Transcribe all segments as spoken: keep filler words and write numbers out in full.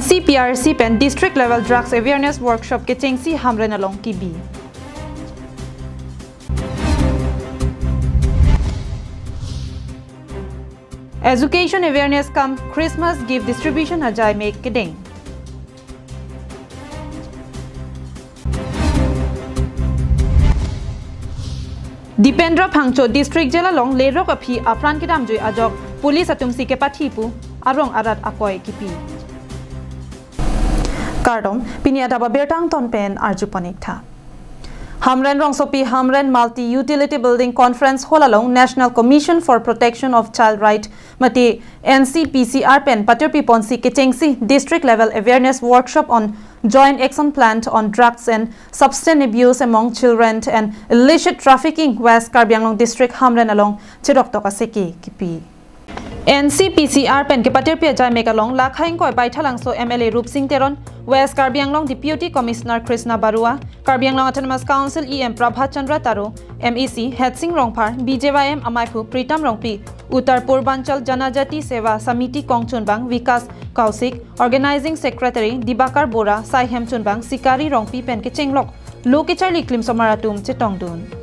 C P R C pen District Level Drugs Awareness Workshop kechengsi Hamren along kebi. Education awareness cum Christmas gift distribution ajai mek kedeng. Dipendra Phangcho District Jail along lerok aphi apran kedamjui ajok police atum si kepathi pu arong arat akoi kipi. Kardom, pini adap abirta angton pen arju pon ik tha. Hamren rongsopi Hamren Multi Utility Building Conference Hall along National Commission for Protection of Child Right mate N C P C R pen patirpi ponsi kechengsi District Level Awareness Workshop on Joint Action Plan on Drugs and Substance Abuse Among Children and Illicit Trafficking West Karbi Anglong District Hamren along chedoktok aseki kipi. N C P C R pen kepatirpi ajai mek along lakha ingkoi Baithalangso M L A Rupsing Teron, West Karbi Anglong Deputy Commissioner Krishna Barua, Karbi Anglong Autonomous Council E M Prabhat Chandra Taro, M A C Hetsing Rongphar, B J Y M amaiphu Pritam Rongpi, Uttar Purbanchal Janajati Seva Samiti kongchunbang Vikas Kausik, Organizing Secretary Dibakar Bora, saihem chunbang Sikari Rongpi pen kechenglok lo kecharli klim osomar atum chetongdun.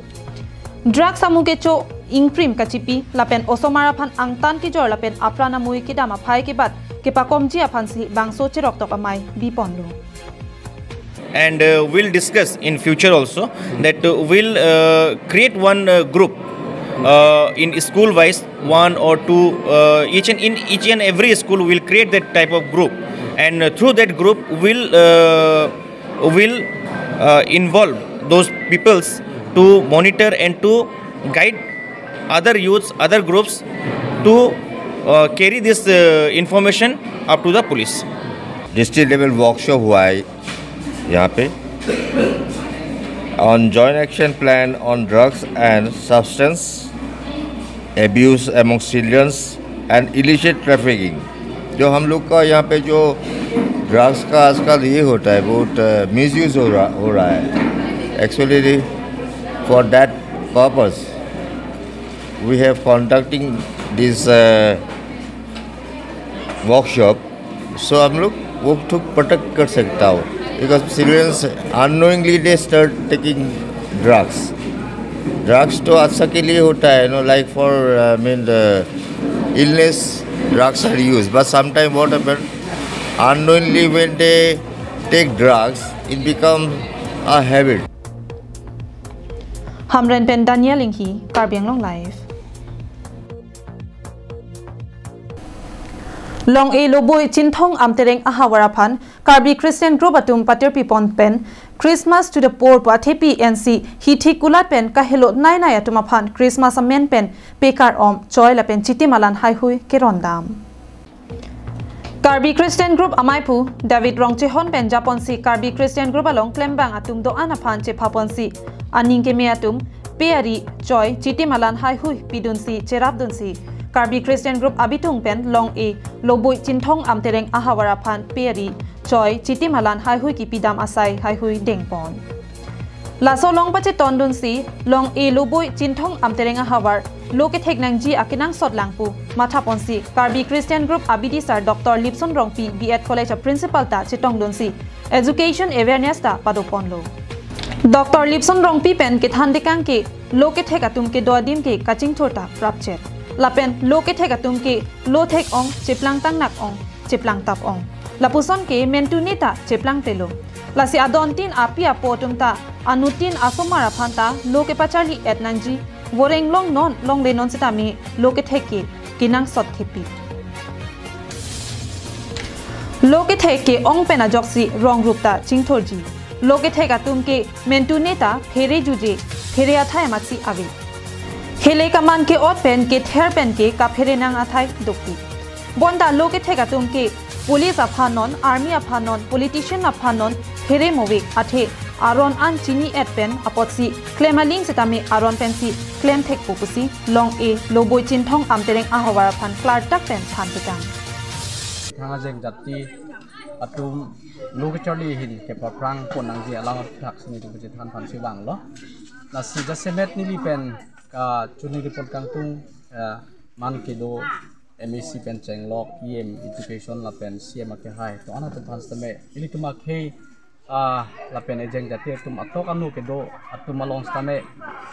Drugs amu kecho ingprim kachipi lapen osomar aphan angtan kejor lapen apran amui kedam aphai kebat kepakomji aphansi bangso cheroktok amei biponlo. And uh, we'll discuss in future also that uh, we'll uh, create one uh, group uh, in school wise, one or two, uh, each and in each and every school we'll create that type of group, and uh, through that group we'll uh, will uh, involve those peoples to monitor and to guide other youths, other groups to uh, carry this uh, information up to the police. District level workshop हुआ है यहाँ पे on joint action plan on drugs and substance abuse among children and illicit trafficking. जो हम लोग का यहाँ पे जो ड्रग्स का आजकल ये होता है, बहुत मिसयूज हो रहा हो रहा है. Actually, for that purpose we have conducting this workshop. So हम लोग वो तो प्रोटेक्ट कर सकता हो, because children unknowingly they start taking drugs. Drugs तो अच्छा के लिए होता है, you know, like for, I mean, the illness, drugs are used. But sometimes what happen, unknowingly when they take drugs, it become a habit. Hamren pen Daniel Inghi, Karbi Anglong Live. Long-e Loboi Chinthong Amtereng ahavar aphan Karbi Christian group atum patirpi pon pen Christmas to the Poor pu athepi N C Hithi Kulat pen kahelo nai nai atum aphan Christmas amen pen pekar om choi lapen chitim alan haihui kerondam. Karbi Christian group amaiphu David Rongchehon pen japonsi Karbi Christian group along klembang atum do-an aphan chephaponsi aning keme atum pe ari choi chitim alan haihui pidunsi cherapdunsi Karbi Christian group abitung pen Long-e Loboi Chinthong Amtereng ahavar aphan pe ari choi chitim alan haihui kipidam asai haihui dengpon. Laso along pachetondunsi Long-e Loboi Chinthong Amtereng ahavar lo kethek nangji akenangsot lang pu mathaponsi Karbi Christian group abidisar Doctor Lipson Rongpi B Ed College a principal ta chetongdunsi education awareness ta padoponlo. Doctor Lipson Rongpi pen kethan dekang ke lo kethek atum kedo adim ke kachingthur ta prapchet. Lapen lo kethek atum ke lo thek ong, cheplang tangnak ong, cheplang tap ong. Lapuson ke mentune ta cheplang telo. Lasi adontin api apo atum ta anutin asomar aphan ta lo kepacharli et nangji. Voreng long non longle non sitame lo kethek ke kenangsot thepi. Lo kethek ke ong pen ajoksi rong rup ta chingthurji. Lo kethek atum ke mentune ta phere juje, phere athai amatsi ave. Hele kaman ke-ot pen kether pen ke kaphere nang athai dokti. Bonta lo kethek atum ke police aphan non, army aphan non, politician aphan non phere movek athe aron an chini et pen apotsi klem aling sitame aron pensi klem thekpo pusi Long-e Loboi Chinthong Amtereng ahavar aphan klardak pen than tekang. Thang ajeng jati atum lo kecharli ahin kepaphrang pon nangji alam thak sini tu kechethan aphansi vanglo. Lasi jasemet neli pen kachini report kangtung, eh, man kedo M A C pen chenglok, E M Education lapen C M akehai atum an atum aphan sitame, ilitum akhei, ah, lapen ejeng jati atum atok anu kedo atum along sitame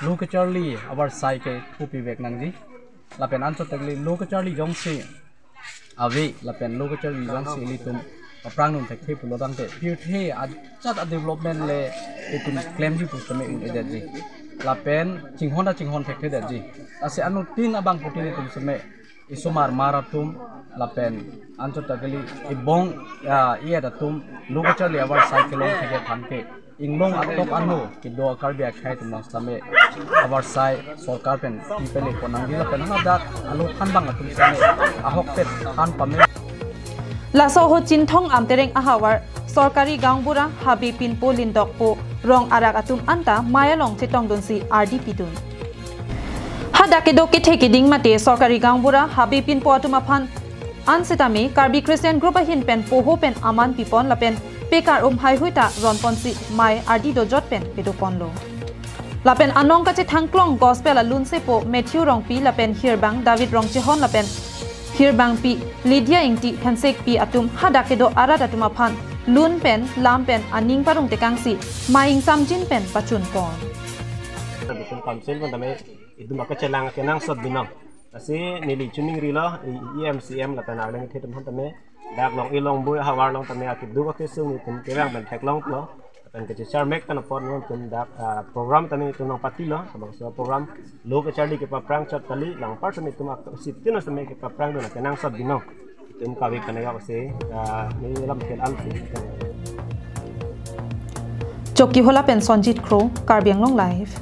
lo kacharli avarsai ke thupivek nangji. Lapen anchot ta kali lo kacharli jongsi ave, lapen lo kacharli jongsi ilitum aphrang dun thekthe pulo tangte pirthe ajat a-development le itum klemji pu sitame un-edetji. Lapen chinghon ta chinghon thekthedetji. Lasi anuttin abangphutin itum sitame isomar mar atum lapen anchot ta kali ibong, ya, i-et atum lo kacharli avarsai kelong thekthedetji aphan ke inglong atok anu kedo Karbi akhei atum along sitame avarsai sorkar pen pipele pon nangji lapen hadak alo thanbang atum sitame ahokpet than pame. Laso ahut Chinthong Amtereng ahavar sorkari gaonbura Habe Pinpo Lindokpo rong arak atum anta mei along chetongdunsi ardi pidun. Hadak kedo kethe keding mate sorkari gaonbura Habe Pinpo atum aphan an sitame Karbi Christian Group ahin pen poho pen aman pipon lapen pekar um haihui ta ronponsi mei ardi dojot pen pedoponlo. Lapen anong kachethangklong Gospel alunsepo Matthew Rongpi lapen hirbang David Rongchehon lapen hirbangpi Lydia Ingti Hansekpi atum hadak kedo arat atum aphan lun pen lam pen aning parong tekangsi mei ingsamjin pen pachunpon. Itum council pen tame itum akachelang kenangsot binong. Lasi neli chuningrilo, E M C M lapen arleng ithe atum aphan tame dak Long-e Longboi ahavar along tame akeduk akesung itum kevang pen theklonglo. Lapen kachechar mek kan apot nelitum dak, ah, program tame itum nangpatilo, labangso program lo kacharli kepaphrang chot kali, langpar tame itum ak-, sitino tame kepaphrang dun kenangsot binong. Itum kave kanaya ose, ah, neli lam kel an si. Chokihola pen Sonjit Kro, Karbi Anglong Live.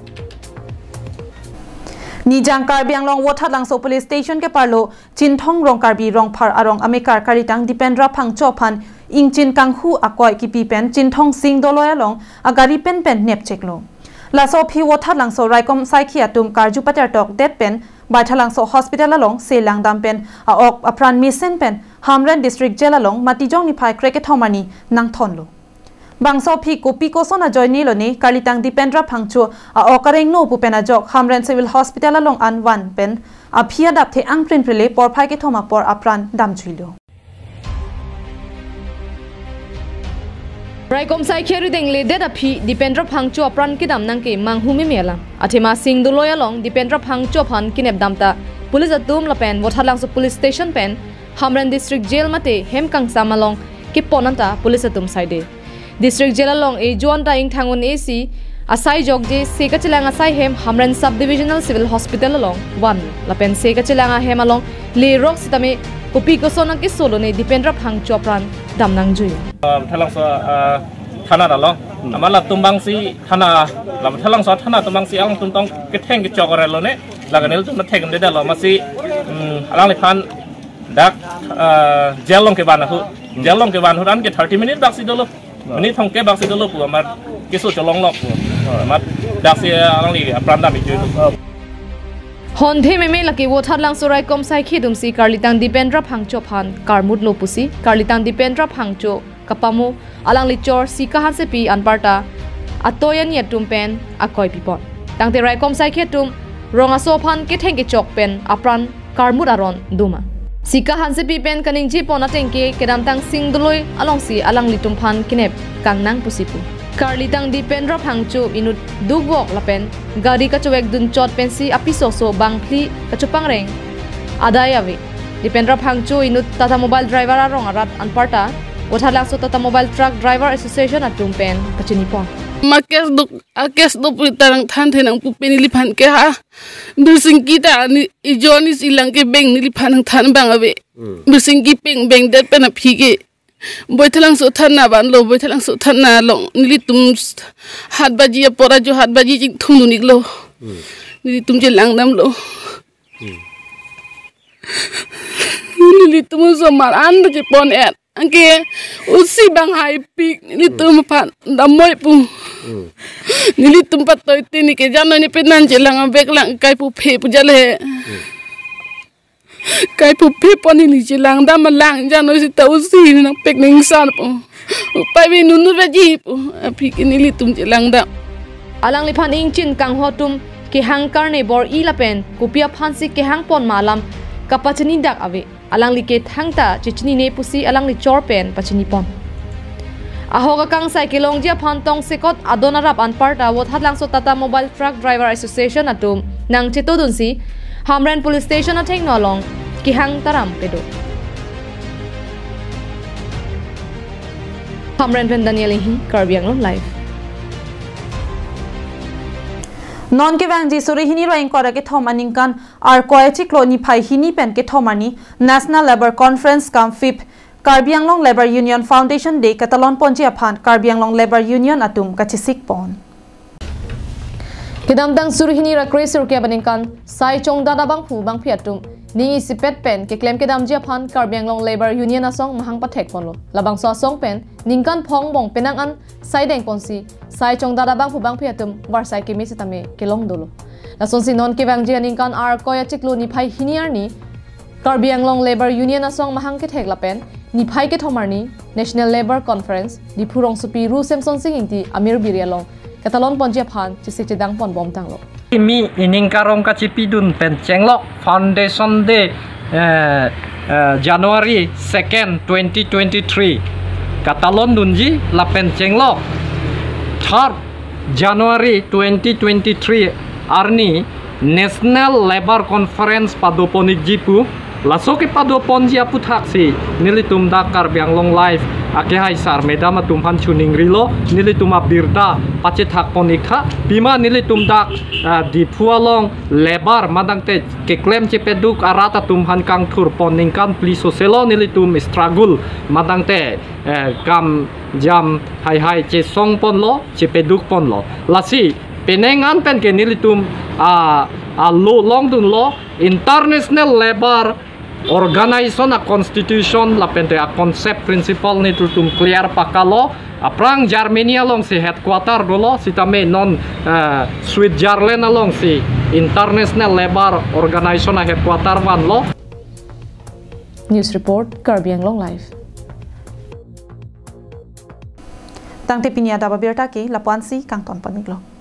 Nijang Karbi Anglong Vothatlangso Police Station keparlo Chinthong Rongkarbi Rongphar arong amekar Karlitang Dipendra Phangcho aphan ingchin kanghu akoi kipi pen Chinthong Sing Doloi along agari pen pen nepcheklo. Laso aphi Vothatlangso raikom saikhi atum karju patertokdet pen Baithalangso Hospital along se langdam pen a-ok apran mesen pen Hamren District Jail along Matijong niphai krekethom arni nangthonlo. Bangso aphi kopi koson ajoinelone Karlitang Dipendra Phangcho a-ok arengno pu pen ajok Hamren Civil Hospital along an van pen aphi adap the angprin prele porphai kethom apor apran damjuilo. Raikom saikhi arideng ledet aphi Dipendra Phangcho apran kedam nangke manghu meme alam. Athema Sing Doloi along Dipendra Phangcho aphan kenepdam ta police atum lapen Vothatlangso Police Station pen Hamren District Jail mate hem kangsam along kepon anta police atum saide. District Jail along ejo anta ingthang un-esi asai jokje se kachelang asai hem Hamren Sub Divisional Civil Hospital along van lapen se kachelang ahem along lerok sitame kopi koson akesolone Dipendra Phangcho apran dam nangjui. Ah, Thalangso, ah, thana dalo. Hmm. Amat latum abangsi thana, lam Thalangso thana atum abangsi alangtum tong ketheng kechok orelone. Laganel tum thek de dalo amatsi, hmm, alangliphan dak, ah, jail along kevan ahut. Jail along kevan ahut anke thirty minute baksi dolo. Nah. Minute thomkep baksi dolo pu amat keso cholonglok pu. Amat daksi alangli apran dam ijo. Honthe meme lake Vothatlangso raikom saikhi atumsi Karlitang Dipendra Phangcho aphan karmutlo pusi Karlitang Dipendra Phangcho kapamo alangli chor Sika Hansepi anparta atoyani atum pen akoi pipon. Tangte raikom saikhi atum rong aso aphan ketheng kechok pen apran karmut aron doma. Sika Hansepi pen kaningjepon atengke kedamtang Sing Doloi alongsi alanglitum aphan kenep kangnang pusi pu. Karlitang Dipendra Phangcho inut dukvok lapen gari kachovek dunchot pensi apiso oso bangphli kachopangreng adai ave. Dipendra Phangcho inut Tata Mobile Driver arong arat anparta Vothatlangso Tata Mobile Truck Driver Association atum pen kachinipon. Ma case do, a case do pu ta nangthan the nang pupe neliphan ke ha. Birsingki ta ni ijo ni silang ke beng neliphan nangthan bang ave. Hmm. Birsingki peng bengdet pen aphi ke Baithalangso thana vanlo, Baithalangso thana along nelitum hat baji apor ajo hat baji chingthum dun-iklo. Hmm. Nelitum chelangdamlo. Hmm. Nelitum osomar an do chepon-et. Anke usi bang haipik nelitum aphan damnoi pu. Hmm. Nelitum patoi tini ke jano ni penan chelang abek lang kai pu phe pu jale. Hmm. Kai pu phe pon neli chelangdam alang jano sita usi nangpek ningsan pu. Upai ve nunu raji pu. Aphi ke nelitum chelangdam. Alangliphan ingchin kanghu atum kehang karne bor-i lapen kopi aphansi kehangpon ma alam kapachini dak ave. Alangli ke thangta chechinine pusi alangli chor pen pachini pon. Ahok akangsai kelongji aphan tongsekot adon arap anparta Vothatlangso Tata Mobile Truck Driver Association atum nangchetodunsi Hamren Police Station athengno along kehang taram pedo. Hamren pen Daniel Inghi, Karbi Anglong Live. Non kevangji suri hini ra ingkoi ra kethom aningkan Arkoi achiklo niphai hini pen kethom arni National Labour Conference cum fifth Karbi Anglong Labour Union Foundation Day katalon ponji aphan Karbi Anglong Labour Union atum kachesik pon. Kedamtang suri hini ra kre sirkep aningkan sai chongdat abangphu bangphi atum ning isipet pen keklem kedamji aphan Karbi Anglong Labour Union asong mahang pathek ponlo. Labangso asong pen ningkan phongbong penang an sai deng ponsi sai chongdat abangphu bangphi atum varsai keme sitame kelong dolo. Lasonsi non kevangji aningkan Arkoi achiklo niphai hini arni Karbi Anglong Labour Union asong mahang kethek lapen niphai kethom arni National Labour Conference Diphu rongsopi Ru Semsonsing Ingti amirbiri along katalon ponji aphan chesik chedang pon bomtanglo. Kimi ining karong kachipidun pen chenglok Foundation Day, eh, eh, January second, twenty twenty-three katalon dunji lapen chenglok third January twenty twenty-three arni National Labour Conference padoponji pu. Laso kepado ponji aputhaksi nelitum dak Karbi Anglong Live akehai sar madam atum aphan choningrilo, nelitum abirta pachethak pon iktha, pima nelitum dak, ah, Diphu along labour madangte keklem chepaduk arat atum aphan kangthur pon ningkan phli soselo nelitum struggle madangte, eh, kam jam haihai chesong ponlo, chepaduk ponlo. Lasi penang an pen ke nelitum, ah, ah, lo longdunlo, International Labour Organization a constitution lapente a concept principle nelitum clear pakalo. Aphrang Germany alongsi headquarter dolo, sitame non, eh, Switzerland alongsi International Labour Organization a headquarter vanlo. News report, Karbi Anglong Live. Tangte pini adap abirta ke lapu-ansi kangton pamiklo.